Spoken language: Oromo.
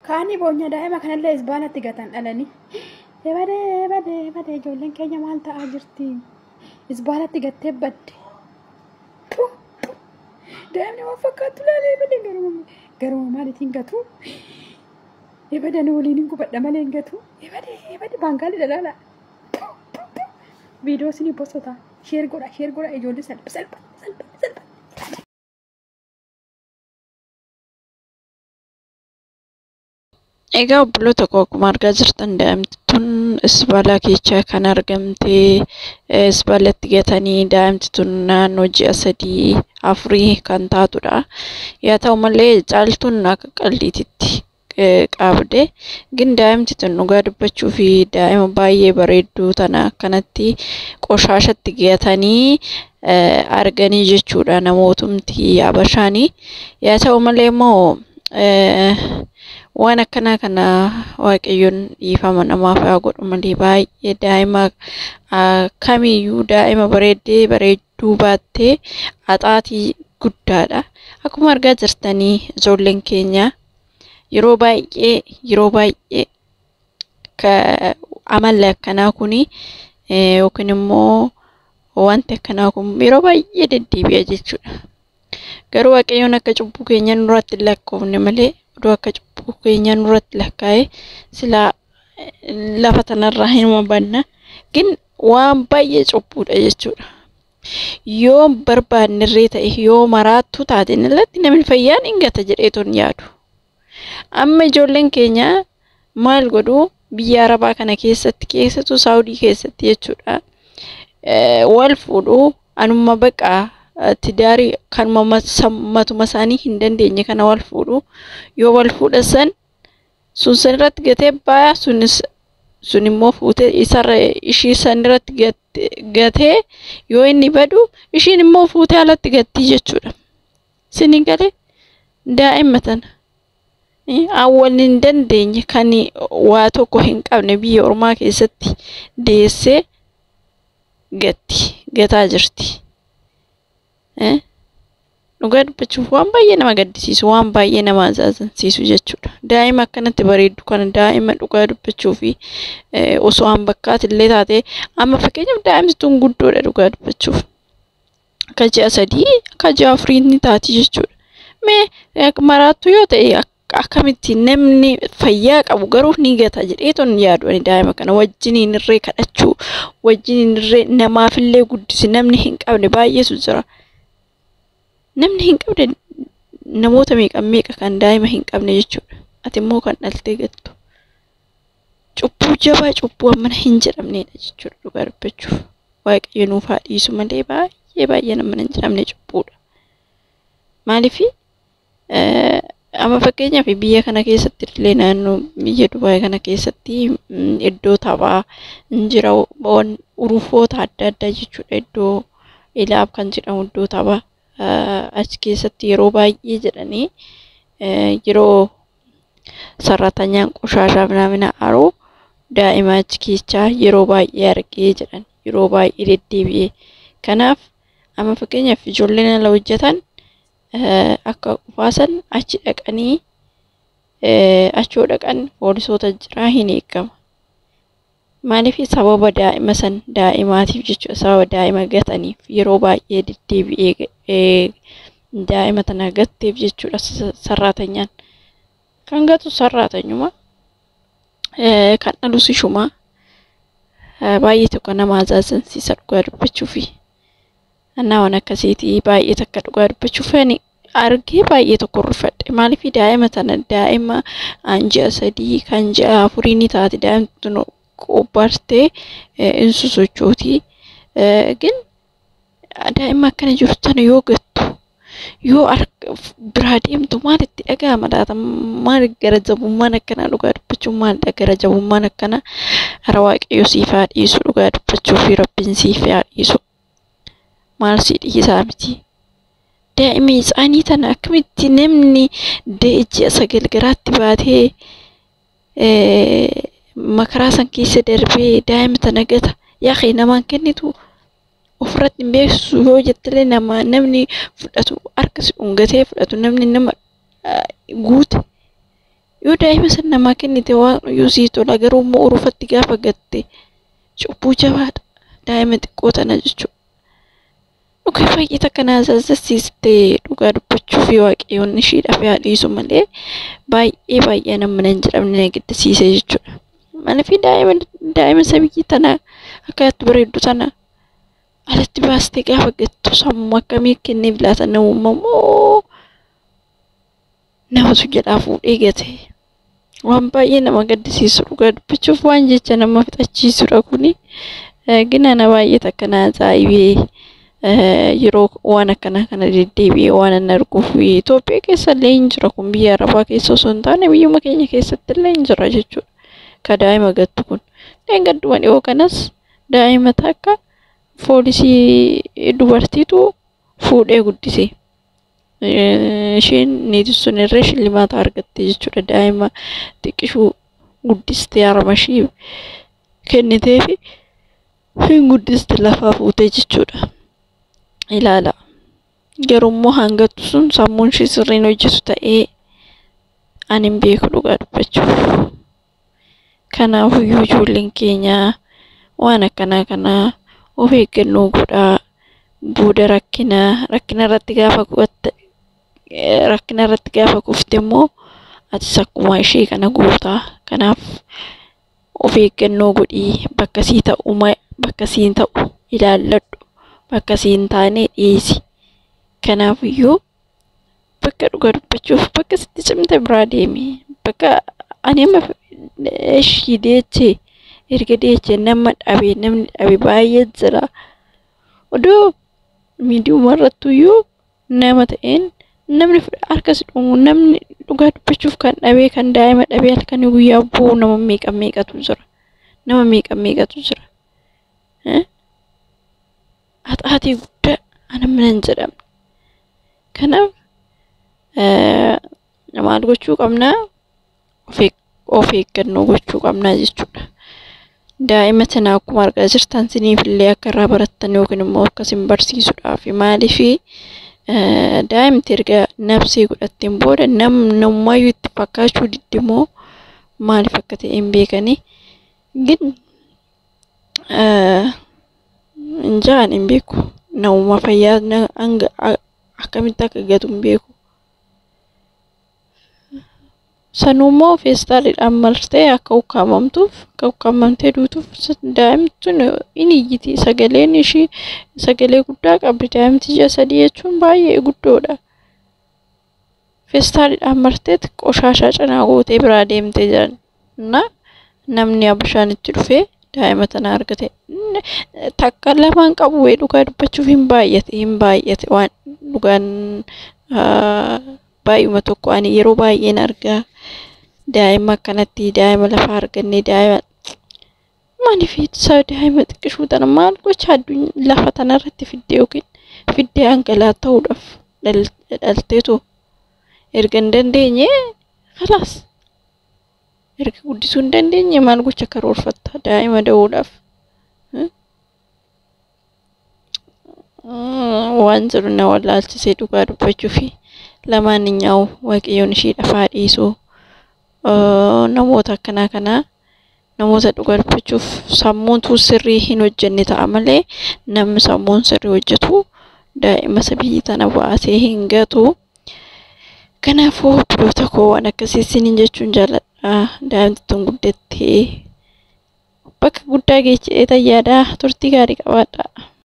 Kaanii boonya daa'ima kanallee isbaalatti gatan dhalanii. Ebadee ebadee ebadee ijoolleen keenya maal ta'aa jirti? Isbaalatti gattee badde. Daa'imni waan fakkaattu laalee ebadee garuma garuma maaliitiin gatu? Ebadee ani waliin hin gubadha malee hin gatu. Ebadee ebadee baangaalii dhalaala. Viidiyoo isinii bosota. Sheer godha sheer godha ijoollee salpha salpha salpha salpha. Egaa obboloota koo, akkuma argaa jirtan daa'imti tun isbaalaa keessaa kan argamte, isbaalatti gatanii. Daa'imti tun naannoo ji'a 3 4 kan taatudha. Yaa ta'u malee Caaltuun akka qaldiititti qabde. Gin daa'imti tun dhugaa dubbachuu fi daa'ima baay'ee bareedduu tana akkanatti qoshaashatti gatanii arganii jechuudha namootumti Habashaanii. Yaa ta'u malee immoo waan akkanaa kana Waaqayyoon dhiifama namaaf haa godhu malee, baay'ee daa'ima kamiyyuu daa'ima bareeddee bareedduu baattee haxaatii guddaadha. Akkuma argaa jirtanii ijoolleen keenya yeroo baay'ee yeroo baay'ee amalli akkanaa kuni yookiin immoo wanti akkanaa kun yeroo baay'ee deddeebi'a jechuudha. Garuu Waaqayyoon akka cubbuu keenya nurratti hin lakkoofne malee, odoo akka cubbuu keenya nurratti lakkaa'e silaa lafa tanarraa hinuma banna. Gin waan baay'ee cubbuudha jechuudha. Yoo barbaannirree ta'e, yoo maraattuu taate irratti namni fayyaan hin gata jedheetu hin yaadu. Amma ijoolleen keenya maal godhu? Biyya Arabaa kana keessatti, keessattuu Saawudii keessatti jechuudha. Wal fuudhu, anuma baqa tidaarii kanuma matuma isaanii hin dandeenye kana wal fuudhu. Yoo wal fuudhan sun san irratti gatee baya, sunis sun immoo fuutee isarra ishii san irratti gatee, yoo inni badu ishiin immoo fuutee alatti gattii jechuudha. Sinin galee daa'ima tana awwal hin dandeenye kan waa tokko hin qabne biyya ormaa keessatti deessee gatti gataa jirti. Dhugaa dubbachuuf waan baay'ee nama gaddisiisu, waan baay'ee nama ajaa'ibsiisu jechuudha. Daa'ima akkanatti bareeddu kana, daa'ima dhugaa dubbachuu fi osoo an bakkaati illee taate, amma fakkeenyaaf daa'imti tun guddoodha dhugaa dubbachuuf. Akka ji'a 3 akka ji'a 4 ni taati jechuudha. Mee maraattuu yoo ta'e akkamitti namni fayyaa qabu garuu ni gata jedheetu hin yaadu ani. Daa'ima kana wajjiniin irree kadhachuu, wajjiniin irree namaafillee guddisi, namni hin qabne baay'eetu jira. Namni hin qabne namoota meeqa meeqa kan daa'ima hin qabne jechuudha. Ati immoo kan dhaltee gattu. Cubbuu jabaa, cubbuu hammana hin jedhamnedha jechuudha dhugaa dubbachuuf. Waaqayyo nuuf haa dhiisu malee baay'ee baay'ee hammana hin jedhamne cubbuudha. Maaliifi, amma fakkeenyaaf biyya kana keessatti illee, naannoo biyya Dubaay kana keessatti iddoo taphaa hin jira, urufoota adda addaa jechuudha. Iddoo Ilaaf kan jedhamu iddoo taphaa achi keessatti yeroo baay'ee jedhanii yeroo sarratanyaan qoshaashaa minamina haroo daa'ima achi keessaa yeroo baay'ee argee jedhan, yeroo baay'ee deddeebi'ee. Kanaaf amma fakkeenyaaf ijoolleen ala hojjetan akka qufaasan achi dhaqanii, achoo dhaqan poolisoota jiraa hin eegama. Maaliif? Sababa daa'ima san daa'imaatiif jechuudha. Sababa daa'ima gataniif, yeroo baay'ee deddeebi'ee daa'ima tana gatteef jechuudha sarraatanyaan. Kan gatu sarraatanyuma, kan dhalus ishuma. Baay'ee tokko nama ajaa'ibsiisa dhugaa dubbachuufi. Annaa waan akkasiitii baay'ee takka dhugaa dubbachuuf ani argee baay'ee tokko rifadhe. Maaliif, daa'ima tana, daa'ima an ji'a 3 kan ji'a 4 ni taati, daa'imti tun qobbartee in sosochooti. Gin daa'ima akkana jirtu tana yoo gattu, yoo biraa deemtu maal itti dhaga'ama laata? Maal gara jabummaan akkanaa? Dhugaa dubbachuun maalidha gara jabummaan akkanaa? Hara Waaqayyo siif haa dhiisu dhugaa dubbachuu fi Rabbiin siif haa dhiisu. Maal si dhiisaa miti? Daa'ima isaanii tana akkamitti namni ji'a 9 garaatti baatee makaraa san keessa darbee daa'ima tana gata? Yaa namaan kennitu ofirratti hin beeksisu yoo jettillee, nama namni fudhatu harka si dhungatee fudhatu, namni nama guute Yoo daa'ima san namaa kennite waan iyyuu sii tola, garuu immoo urufatti gaafa gatte cubbuu jabaadha. Daa'ima xiqqoo tana jechuudha. Dhugaa baay'ee takka na azaazasiiste dhugaa dubbachuu fi waaqayyoon ishiidhaaf yaa dhiisu malee baay'ee baay'ee nama nan jedhamne na gaddisiise jechuudha. Maaliif daa'ima sabiyyii tana akkanatti bareeddu tana alatti baastee gaafa gattu sammuu akkamii kenneef laata namummaa moo namatu jalaa fuudhee gate? Waan baay'ee nama gaddisiisu dhugaa dubbachuuf waan jecha nama fixachiisudha kuni. Gina na baay'ee takka na ajaa'ibee yeroo waan akkanaa kana deddeebi'ee waan an arguuf Itoophiyaa keessa illee hin jira kun, biyya Arabaa keessa osoo hin taane biyyuma keenya keessatti illee hin jira jechuudha. Ka daa'ima gattu kun. Gadduma dhiyoo kanas daa'ima takka poolisii dubartiitu fuudhee guddise. Isheen niitiin sun irra shillimaata argatte jechuudha. Daa'ima xiqqishuu guddistee harma ishii kenniteefi hin guddiste lafaa fuutee jechuudha. Ilaala. Garuu immoo hangattu sun sammuun ishee sirriin hojjetu ta'ee ani hin beeku dhugaa dubbachuuf. Kanaafiyyuu ijoolleen keenya waan akkanaa kana of eeggannoo godhaa. Booda rakkina rakkina irratti gaafa kufatte rakkina irratti gaafa kufte immoo atis akkuma ishee kana goota. Kanaaf of eeggannoo godhii, bakka sii ta'u bakka siin ta'u ilaalladhu, bakka siin taane dhiisi. Kanaafiyyuu bakka dhugaa dubbachuuf bakka sitti cimte biraa deemi. Bakka ani amma ishii deechee erga deechee nama dhabe, namni dhabe baay'ee jira. Odoo miidiyuma irrattuyyuu nama ta'een namni harka si dhumu, namni dhugaa dubbachuuf kan dhabee kan daa'ima dhabee halkanii guyyaa boo'u nama meeqa meeqatu jira. Nama meeqa meeqatu jira. Haxaatii guddaa ana mana hin jedhamne. Kanaaf maal gochuu qabnaa? Of eeggannoo gochuu qabnaa jechuudha. Daa'ima tana akkuma argaa jirtan siniif illee akka irraa barattan yookiin immoo akka isin barsiisuudhaaf, maaliif daa'imti erga nabsee godhatteen booda namumaayyuu itti fakkaachuu didde moo maaliif akka ta'e hin beekani. Gin injaan hin beeku. Namummaa fayyaa hanga akkamitti akka gatu hin beeku. Sanuu immoo feestaaliidhaan martee akka ukkaamamtuuf, akka ukkaamamtee duutuuf. Daa'imti tun in iyyiti, sagaleen ishii sagalee guddaa qabdi. Daa'imti ji'a 3 jechuun baay'ee guddoodha. Feestaaliidhaan martee qoshaashaa cinaa gootee biraa deemtee jiran. Na namni bishaanitti dhufee daa'ima tana argate takka lamaan qabu wayii dhugaa dubbachuuf hin baay'ate, hin baay'ate. Waan dhugaan baay'uma tokko ani yeroo baay'een argaa daa'ima akkanatti, daa'ima lafa arganne, daa'ima maaliif isa daa'ima xiqqishuu tana maal gocha addunyaa lafa tanarratti fiddee yookiin fiddee hangalaa ta'uudhaaf dhalteetu erga hin dandeenye, khalaas erga guddisuu hin dandeenye maal gocha karoorfatta daa'ima da'uudhaaf? Waan jiru na wallaalchisee dhugaa dubbachuu fi lamaaninyaawu waaqayyoon ishiidhaaf haa dhiisu. Namoota akkanaa kanaa namoota dhugaa dubbachuuf sammuutu sirrii hin hojjenne ta'a malee namni sammuun sirrii hojjetu daa'ima isa biyyi tana baasee hin gatu. Kanaafuu obboloota koo waan akkasii isiniin jechuun jaalladha. Daa'imti tun guddattee bakka guddaa geechee tayyaadha. Turtii gaarii qabaadha.